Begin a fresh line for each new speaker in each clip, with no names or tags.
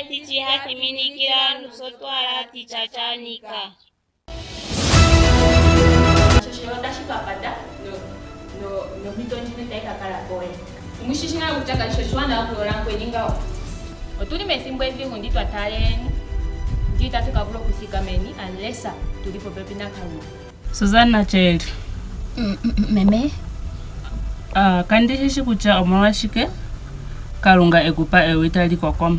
tichihathiminikila aantu sotwala tichachanika.
Sho otashi ka pata nompito ndjino itayi ka kala po we. Omu shi shi ngaa kutya kashi shi oshiwanawa okuyola mukweni ngawo? Otu li methimbo edhigu ndi twa taaleleni, ndi itatu ka vula okuthikameni unless tu li popepi naKalunga.
Susanna Cheeli.
Meme.
Ah, kandi shi shi kutya omolwashike Kalunga e ku pa ewi tali kokoma.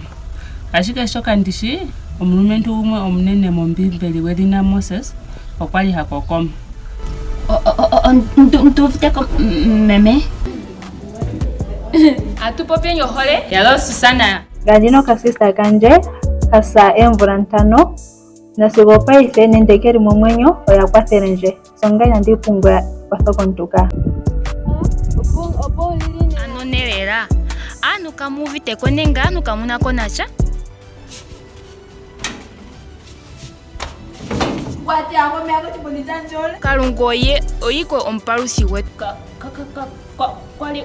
Ashike shoka ndi shi, omulumentu gumwe omunene mOmbiimbeli gwedhina Moses okwa li ha kokoma.
Ndu uvite ko meme.
Atu popeni ohole. Yalo Susanna.
Ngandi nokasista kandje kasa eemvula ntano nasigo opaife nende keli momwenyo oya kwathele ndje so nga inandi pumbwa ekwatho komuntu ka.
Ano nelela aantu kamu uvite ko nenge aantu kamu na ko nasha? Kalunga oye oyiko omupaluthi gwetu. Kwali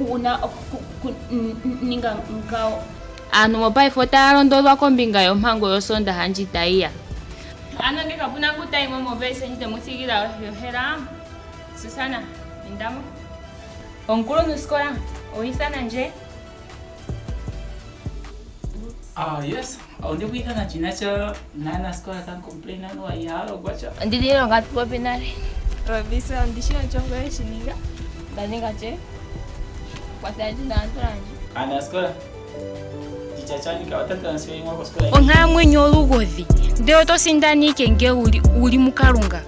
una okuninga ngawo. Aantu mopaife otaya londodhwa kombinga yompango yOsoondaha ndji tayi ya. Ano nge kapu na ngu tayi mo movelise ndji te mu thigila yohela, Susana, inda mo. Omukuluntusikola, owa ithana ndje?
Ah, yes. Onde ku ithana shi na sha naanasikola taya complain anuwa ihaya longwa sha.
Ondi li ilonga tu popi nale.
Lovisa, ondi shi otyo ngoye shi ninga.
Nda ninga tye? Kwathela ndje naantu yandje.
Aanasikola, Teacher Chanika ota transferingwa kosikola.
Onkalamwenyo olugodhi, ndele oto sindana ike ngele wu li muKalunga.